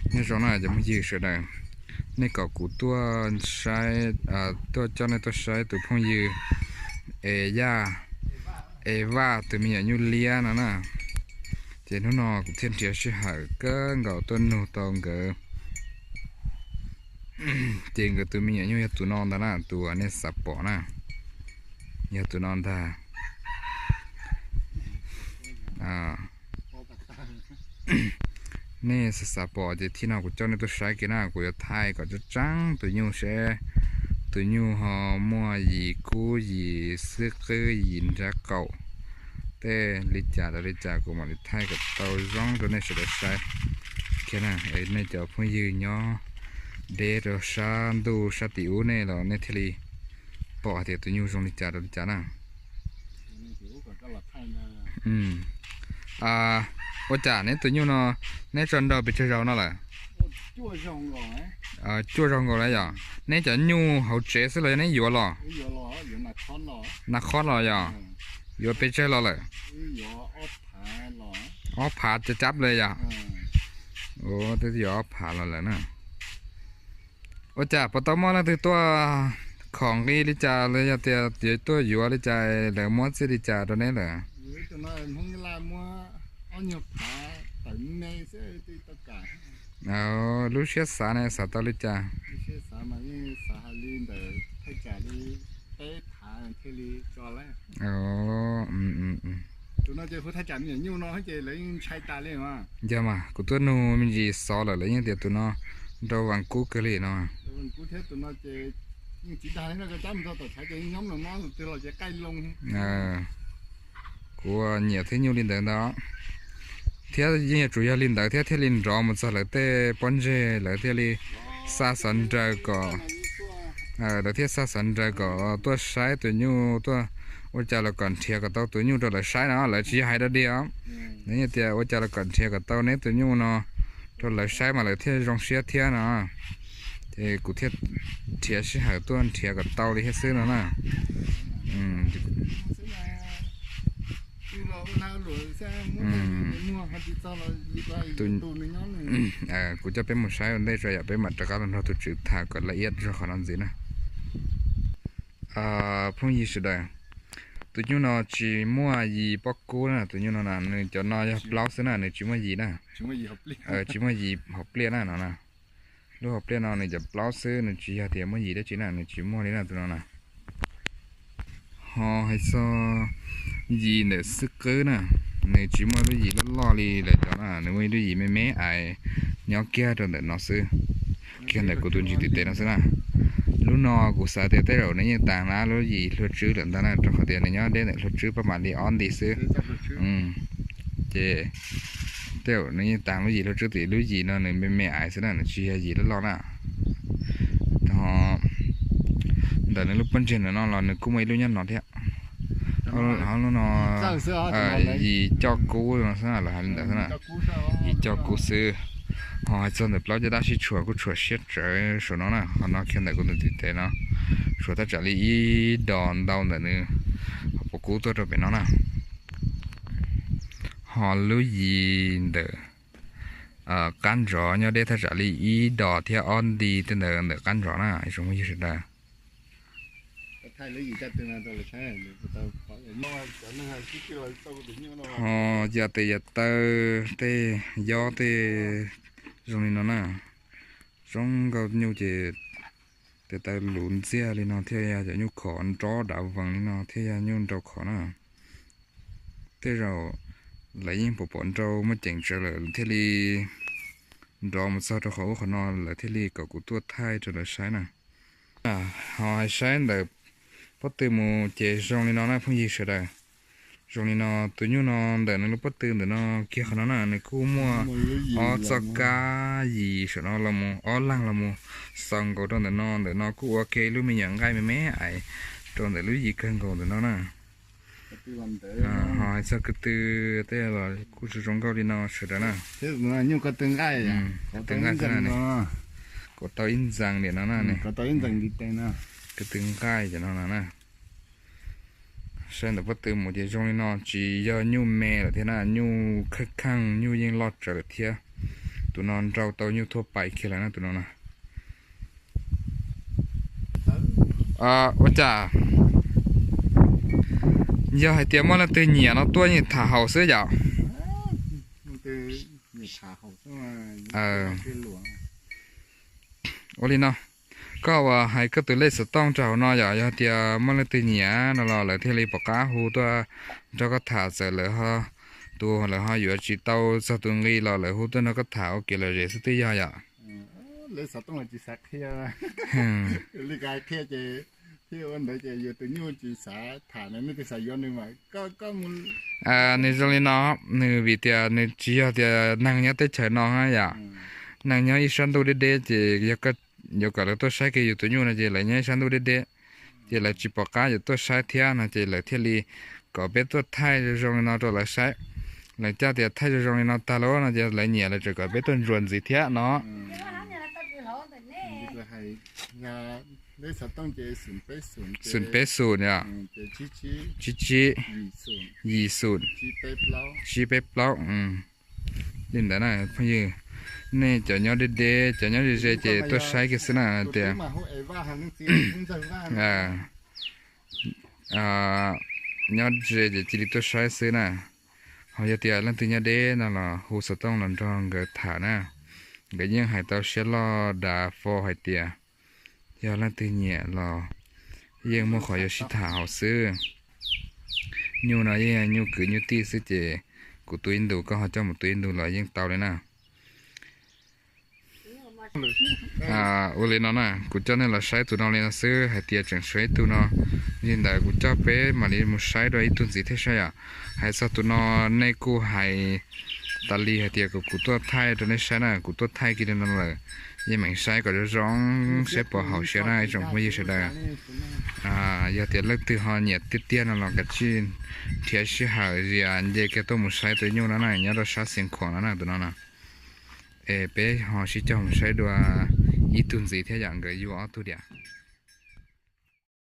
Nyob zoo na cov phooj ywg sawv daws, nej kom kuv tuaj saib, tuaj coj nej tuaj saib tus phooj ywg Es Yaj, Es Vaj tus me nyuam nyuj liab no na. Ces hnub no kuv thiaj nrhiav sij hawm kawg nkaus tuaj nug tau nkawd. Ces nkawd tus me nyuam nyuj yog tus no ntag na, tus uas nej xav pom na, yog tus no ntag. Nej xav xav pom ces tib no kuv coj nej tuaj saib kiag na, kuv yuav thaij kom tseeb tseeb tus nyuj seb tus nyuj ho muaj yim kub yim xwb qwb yim nrab qaum tej li cas rau li cas, kuv mam li thaij kom tau zoo rau nej sawv daws saib kiag na. Nej cov phooj ywg nyob deb rau sab ntuj sab tim ub nej los nej thiaj li pom hais tias tus nyuj zoo li cas rau li cas na. Ua cas neb tus nyuj no neb tso nrau pes tsawg zaus no lawm? Cuaj zaus nkaus lawm yog? Neb cov nyuj hauv tsev xwb los yog neb yuav los? Nas khob los yog? Yuav pes tsawg los lawm? Ob phav cab cab li yog? Twb yuav ob phav los lawm na. Ua cas puas tau muaj leej twg tuaj khom nqi li cas los yog tias yuav tuaj yuav li cas lawv muab txij li cas rau neb lawm? Lub siab xav ne xav tau li cas? Yog mas kuv tuaj nug me ntsis xov lawm lawv yeej tias tus no nrau vas kub kawg li no. Kuv nyiam thwb nyuj li ntawd ntag. Thiab yeej yuav tsum yog li ntawd thiab thiaj li nrov mus txog lawv tej pob ntseg, lawv thiaj li xa xov nraws kom, lawv thiaj xa xov nraws kom tuaj saib tus nyuj tuaj, ua cas los kom nrhiav kom tau tus nyuj rau lawv saib no, lawv tsis yog hais dog dig os. Lawv yeej tias ua cas los kom nrhiav kom tau neb tus nyuj no rau lawv saib mas lawv thiaj zoo siab thiab no. Ces kuv thiaj nrhiav sij hawm tuaj nrhiav kom tau li thiab xwb no na. Kuv coj peb mus saib ua ntej tso yom, peb mam rov qab los nrog tus tswv tham kom laj iab zog qhov no ntxiv na. Phooj ywg sawv daws, tus nyuj no tsis muaj yim pob kub na, tus nyuj no na, nws cov no yog plaub xwb na, nws tsis muaj yim na. Tsis muaj yim hauv pliaj na no na. Lub hauv pliaj no nws cov plaub xwb, nws tsis yog tias muaj yim dab tsi na, nws tsis muaj li na tus no na. Ho hais txog yim ntawm xwb qwb na, nws tsis muaj lub yim loj loj li lawv cov na, nws muaj ib lub yim me me ais nyob kiag rau ntawm no xwb, kiag ntawm kuv tus ntsis tim tes no xwb na. Lub no kuv xav tias tej zaum nws yeej tas na lub yim hlua tswb lawm ntag na, rau qhov tias nws nyob deb ntawm hlua tswb paj mam li ob nti xwb. Ces tej zaum nws yeej tas lub yim hlua tswb tim lub yim no nws me me ais xwb na, nws tsis yog yim loj loj na. Ho ntawm nws lub pob ntseg ntawm no los nws kuj muaj ib lub nyob no thiab. Ho lub no yim coj kub no xwb na, lawv hais li ntawd xwb na, yim coj kub xwb. Ho hais txog ntawm plaub caj dab sib tshuam kuj tshuam siab tsawv saum no na, qhov no kiag ntawm kuv tus tim tes no, tshuam thaj tsam li ib dos ntau ntawm nws hauv paus kub tuaj rau pem no na. Ho lub yim ntawm qab ntsov nyob deb thaj tsam li ib dos thiab ob nti tej ntawd ntawm qab ntsov na, ib tsoom phooj ywg sawv daws. Ho yam tes yam taw tej yob tej zoo li no na, zoo nkauj nyuj ces tes taw luv ntxiag li no thiaj yog cov nyuj khov nrob dav vees li no thiaj yog nyuj nrau khov na. Tej zaum lawv yeej pom pom nrau muaj ceem tsawv lawm thiaj li nrov mus txog rau qhov ub qhov no lawv thiaj li kom kuv tuaj thaij rau lawv saib na. Ho hais saib ntawm pob tw mus ces zoo li no na phooj ywg sawv daws. Zoo li no, tus nyuj no ntawm nws lub pob tw ntawm no kiag qhov no na nws kuj muaj ob txoj kab yim saum no los mus ob leeg los mus xaus nkaus rau ntawm no, ntawm no kuj ua ke lub me nyuam nqaij me me ais rau ntawm lub yim kawg nkaus ntawm no na. Ho hais txog ko tw tej los kuj zoo zoo nkauj li no sawv daws na. Ko tw nqaij xwb na, kom tau ib ntxees li no na. Ko tw nqaij cov no na. Saib ntawm pob tw mus ces zoo li no tsis yog nyuj me lawm thiab na, nyuj kheej kheej nyuj yeej loj tsawv lawm thiab. Tus no nrau tau nyuj thuaj pais kiag lawm na tus no na. Ua cas yog hais tias muaj leej twg nyiam no tuaj yeej tham haum xwb yom? Ua li no, koj uas hais koj tus lej xov tooj rau hauv no yom, yog tias muaj leej twg nyiam no los lawv thiaj li pom qab hu tuaj nrog koj tham, txawm lawv ho, tus lawv ho yuav tsis tau txog tus nqi los lawv hu tuaj nrog koj tham ua kev lom zem xwb twb yog yom. Nws zoo li no, nws vim tias nws tsis yog tias neeg nyob teb chaws no yom, neeg nyob ib sab ntuj deb deb ces yuav kom lawv tuaj saib kiag yus tus nyuj no ces lawv nyob ib sab ntuj deb deb, ces lawv tsis pom qab yuav tuaj saib thiab no ces lawv thiaj li kom peb tuaj thaij zoo zoo li no rau lawv saib. Lawv coj tias thaij zoo zoo li no tag lawm no ces lawv nyiam lawv tseem kom peb tuaj ntsuas ntxiv thiab no. Xoom peb xoom yom, tsib tsib, yim xoom, tsib peb plaub. Li ntawd na phooj ywg, nej cov nyob deb deb cov nyob ze ze ces tuaj saib kiag xwb na tias nyob ze ces cia li tuaj saib xwb na. Ho yog tias leej twg nyob deb no los hu xov tooj los nrog nkawd tham na. Nkawd yeej hais tau siab loj dav fo hais tias yog leej twg nyiam los yeej muaj qhov yuav sib tham haum xwb. Nyuj no yeej nyuj kwv nyuj tij xwb ces kuv tu ib ntus koj ho coj mus tu ib ntus los yeej tau li na. Ua li no na, kuv coj nej los saib tus no li no xwb hais tias tseem tshuav ib tug no. Li ntawd kuv coj peb mam li mus saib dua ib tug ntxiv thiab saib yom. Hais txog tus no nej kuj hais tas li hais tias kom kuv tuaj thaij rau nej saib na, kuv tuaj thaij kiag li no lawm, yeej meem saib kom zoo zoo saib puas haum siab na ib tsoom phooj ywg sawv daws. Yog tias leej twg ho nyiam tiag tiag no los kav tsij nrhiav sij hawm zias nce kiag tuaj mus saib tus nyuj no na, nyob rau sab Xeev Khuam no na tus no na. Es peb ho sib cog mus saib dua ib tug ntxiv thiab yom, nkawd yug ob tug diam.